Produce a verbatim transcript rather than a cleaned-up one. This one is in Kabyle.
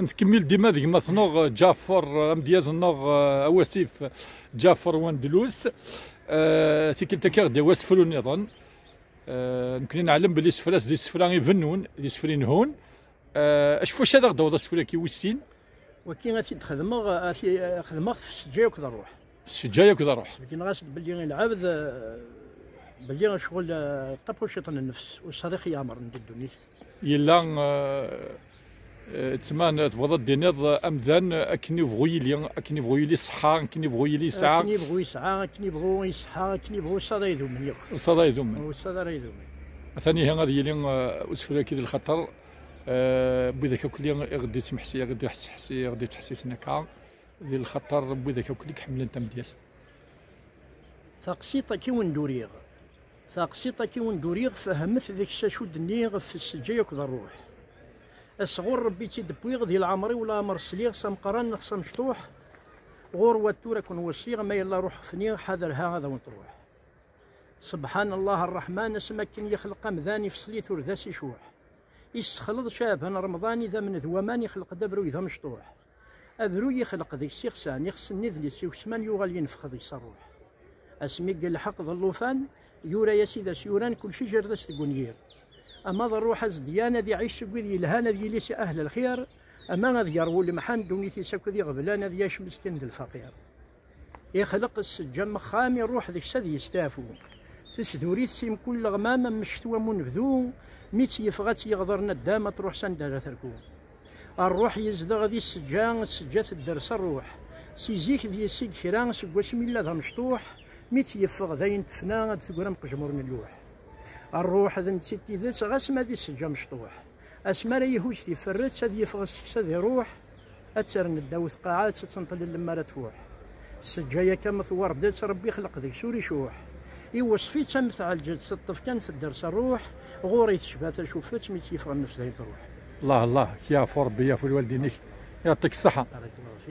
Nettkemmil dima d gma-tneɣ Ǧafer, amedyaz-nneɣ, eh, awasif Ǧafer Wendelus. Eh, tikkelt-agi ɣ-d-yawi asefru nniḍen. Eh, nekkni neɛlem belli isefra-s d isefra ibennun, d isefra inehhun. Eh, acfu acu ad aɣ-d-tawiḍ asefru-agi wis sin? Wagi ad t-id-xedmeɣ, ad t-, xedmeɣ-t s ssǧaya akked ṛṛuḥ. S ssǧaya akked ṛṛuḥ. Beyyneɣ-as-d belli i lɛebd, eh, belli ccɣel, eh, tapuciṭ n nnefs, ur tesɛiḍ i ɣ-yeɛmren di ddunit. Yella, eh, eh, ttman tebɣiḍ ad d-tiniḍ, eh, amdan, eh, akken yebɣu yili, akken yebɣu yili ṣṣeḥḥa, akken yebɣu yili yesɛa. Akken yebɣu yesɛa, akken yebɣu yesɛa, akken yebɣu ur tesɛiḍ ara idumen yakk. Ur tesɛiḍ ara idumen. Ur tesɛiḍ ara idumen. Atan ihi ad yili, eh, usefru-agi d lxaṭer, eh, n widak akk i ɣ-d-yettmeḥsi-, i ɣ-d-yettḥessi-, i ɣ-d-yettḥessisen akka, d lxaṭer n widak akk i iḥemmlen tamedyazt. Taqsiṭ-agi wen-d-uriɣ. Taqsiṭ-agi wen-d-uriɣ, fehmet deg-s acu d-nniɣ ɣef ssǧa akked ṛṛuḥ. Asɣur Ṛebbi i tt-id-wwiɣ, di leɛmer-iw leɛmer sliɣ, s ameqqran neɣ s amecṭuḥ. Ɣur wat tura ken-weṣṣiɣ, ma yella ṛuḥ fniɣ, ḥader ha ad awen-truḥ. Sebḥan Allah Ṛṛeḥman, asmi akken yexleq amdan, ifṣel-it ur d as-icuḥ. Issexleḍ Caɛban Remḍan, idammen d waman, ixleq-d abruy d amecṭuḥ. Abruy ixleq deg-s ixsan, ixsen n idles, i usman yuɣal yenfex deg-s ṛṛuḥ. Asmi i yelḥeq d llufan, yura-yas i d as-yuran, kulci ijerred-as deg unyir. Ama d ṛṛuḥ azedyan, ad iɛic seg wid yelhan, ad yili si ahl lxir, ama ad yerwu lemḥan, ddunit-is akk d iɣeblan, ad yɛic meskin d lfaqir. Ixleq ssǧa n uxxam, iṛuḥ deg-s ad yesteɛfu. Tesduri-t si mkul leɣmam, am ccetwa am unebdu, mi tt-yeffeɣ ad tt-yeɣder naddam, ad truḥ s anda ara terku. Ṛṛuḥ yezdeɣ di ssǧa, ssǧa tedder s ṛṛuḥ. Si zik d yes-i kra, seg wasmi yella d amecṭuḥ, mi tt-yeffeɣ dayen tefna, ad d-teggra am qejmur n lluḥ. Ṛṛuḥ d netta i d tidet, ɣas ma di ssǧa mecṭuḥ. Asmi ara ihuz tiferret, ad yeffeɣ seg-s ad iṛuḥ, ad ternu ddaw tqaɛa, ad tettenṭel lemmer ad tfuḥ. Ssǧa-yak am twerdet, Ṛebbi ixleq deg-s ur icuḥ. Iweṣṣef-itt am tɛelǧet, teṭṭef kan tedder s ṛṛuḥ, ɣur-i tecba tacufet, mi tt-yeffeɣ nnefs dayen truḥ. Allah, Allah, k-yaɛfu Ṛebbi, yaɛfu lwaldin-ik, yaɛṭik ṣṣeḥḥa. Barakallahu fik.